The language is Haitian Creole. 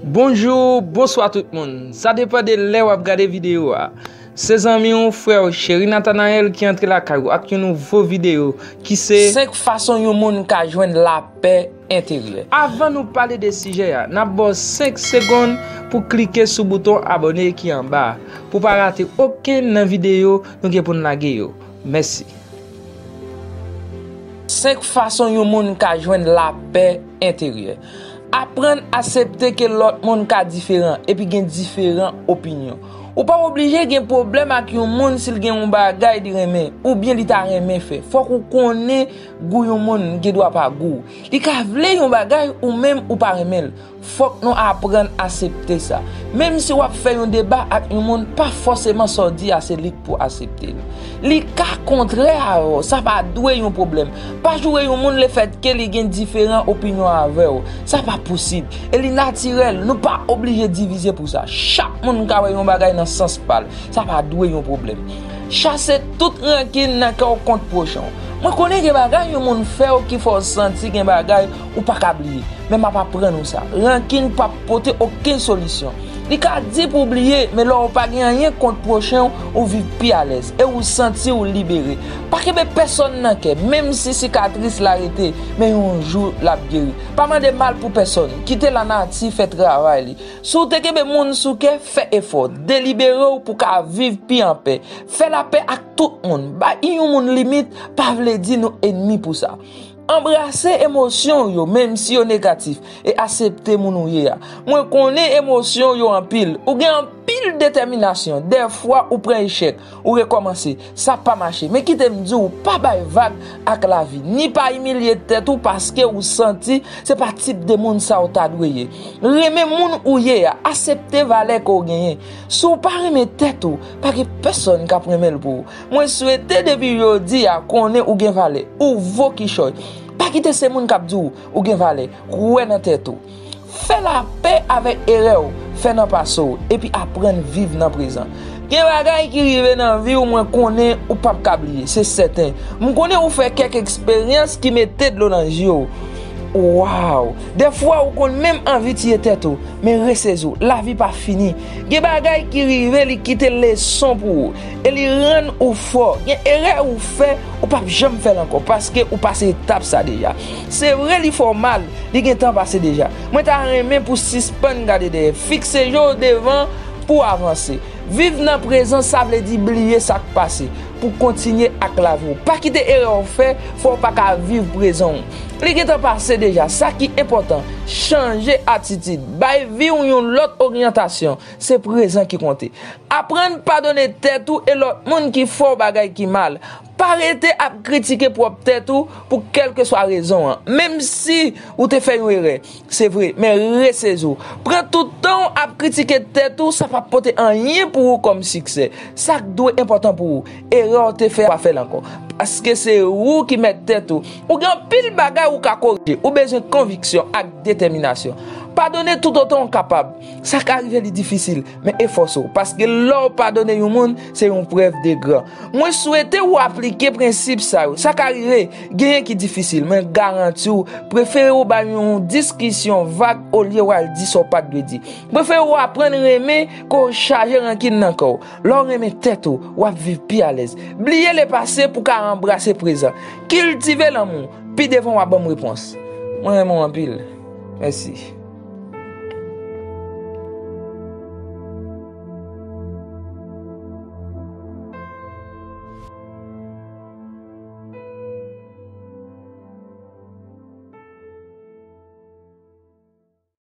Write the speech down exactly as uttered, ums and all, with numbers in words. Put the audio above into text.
Bonjou, bonswa tout moun. Sa depann de lè w ap gade videyo a. Se zanmi w, frè w, Cheri Nathanael ki antre lakay ou ak yon nouvo videyo ki se senk fason yon moun ka jwenn lapè enteryè. Avan nou pale de sijè a, n ap ba w senk segonn pou klike sou bouton abòne ki anba a, pou pa rate okenn nan videyo nou gen pou n lage yo. Mèsi. Senk fason yon moun ka jwenn lapè enteryè. Aprann aksepte ke lòt moun ka diferan epi gen diferan opinyon. Ou pa oblije gen pwoblèm ak yon moun si l gen yon bagay li renmen oubyen li ta renmen fè. Fòk ou konnen gou yon moun gen dwa pa gou w. Li ka vle yon bagay ou menm ou pa renmen l. Fòk nou aprann aksepte sa. Menm si w ap fè yon deba ak yon moun, pa fòseman sa w di a se li k pou aksepte l. Li ka kontrè avè w, sa pa dwe yon pwoblèm. Pa joure yon moun lefètke li gen diferan opinyon avè w. Sa pa posib. E li natirèl, nou pa oblije divize pou sa. Chak moun ka wè yon bagay nan sans pa l. Sa pa dwe yon pwoblèm. Chase tout rankin nan kè w kont pwochen w. Mwen konnen gen bagay yon moun fè w ki fè w santi gen bagay ou pa ka bliye. Men m ap aprann ou sa. Rankin p ap pote okenn solisyon. Li ka di pou w bliye, men lè w pa gen anyen kont pwochen w, ou viv pi alèz e ou santi w libere. Pa kenbe pèsonn nan kè, menm si sikatris la rete, men yon jou l ap geri. Pa mande mal pou pèsonn, kite lanati fè travay li. Si w te kenbe moun sou kè, fè efò, delibere w pou w ka viv pi anpè. Fè lapè ak tout moun. Bay yon moun limit pa vle di nou enmi pou sa. Anbrase emosyon w yo, menm si yo negatif, e aksepte moun ou ye a. Mwen konnen emosyon w yo anpil. Ou gen anpil detèminasyon. Dèfwa, ou pran echèk, ou rekòmanse. Sa pa mache. Men kite m di w, pa bay vag ak lavi, ni pa imilye tèt ou paske ou santi se pa tip de moun sa w ta dwe ye. Renmen moun ou ye a, aksepte valè ke w genyen. Si w pa renmen tèt ou, pa gen pèsonn k ap renmen l pou ou. Mwen swete depi jodi a konnen ou gen valè, ou vo kichòy. Pa kite se moun k ap di w ou gen valè, kwè nan tèt ou. Fè lapè avèk erè w fè nan pase w, epi aprann viv nan prezan. Gen bagay ki rive nan vi w mwen konnen ou p ap ka bliye, se sèten. M konnen ou fè kèk eksperyans ki mete dlo nan je w. Waw! Dèfwa ou konn menm anvi tiye tèt ou, men resezi w, lavi pa fini. Gen bagay ki rive, li kite leson pou ou, e li rann ou fò. Gen erè ou fè, ou p ap janm fè l ankò, paske ou pase etap sa deja. Se vre li fè w mal, li gentan pase deja. Mwen ta renmen pou sispann gade dèyè, fikse je w devan pou w avanse. Viv nan prezan, sa vle di bliye sa k pase, pou kontinye ak lavi w. Pa kite erè w fè fè w pa ka viv prezan w. Li gentan pase deja, sa ki enpòtan, chanje atitid, bay vi w yon lòt oryantasyon, se prezan ki konte. Aprann padone tèt ou e lòt moun ki fè w bagay ki mal. Pa rete ap kritike pwòp tèt ou pou kèlkeswa rezon an, menm si ou te fè yon erè. Se vre, men resezi w. Pran tout tan w ap kritike tèt ou, sa p ap pote anyen pou ou kòm siksè. Sa k dwe enpòtan pou ou, erè w te fè, pa fè l ankò. Paske se ou ki mèt tèt ou. Ou gen anpil bagay ou ka korije. Ou bezwen konviksyon ak detèminasyon. Padone toutotan w kapab. Sa ka rive li difisil, men efòse w. Paske lè w padone yon moun, se yon prèv de gran. Mwen swete w aplike prensip sa yo. Sa ka rive, genyen ki difisil, men garanti w, prefere w bay yon diskisyon vag olye w al di sa w pa t dwe di. Prefere w aprann renmen ke w chaje rankin nan kè w. Lè w renmen tèt ou, w ap viv pi alèz. Bliye lepase pou w ka anbrase prezan. Kiltive lanmou. Pi devan w ap ban m repons. Mwen renmen w anpil. Mèsi.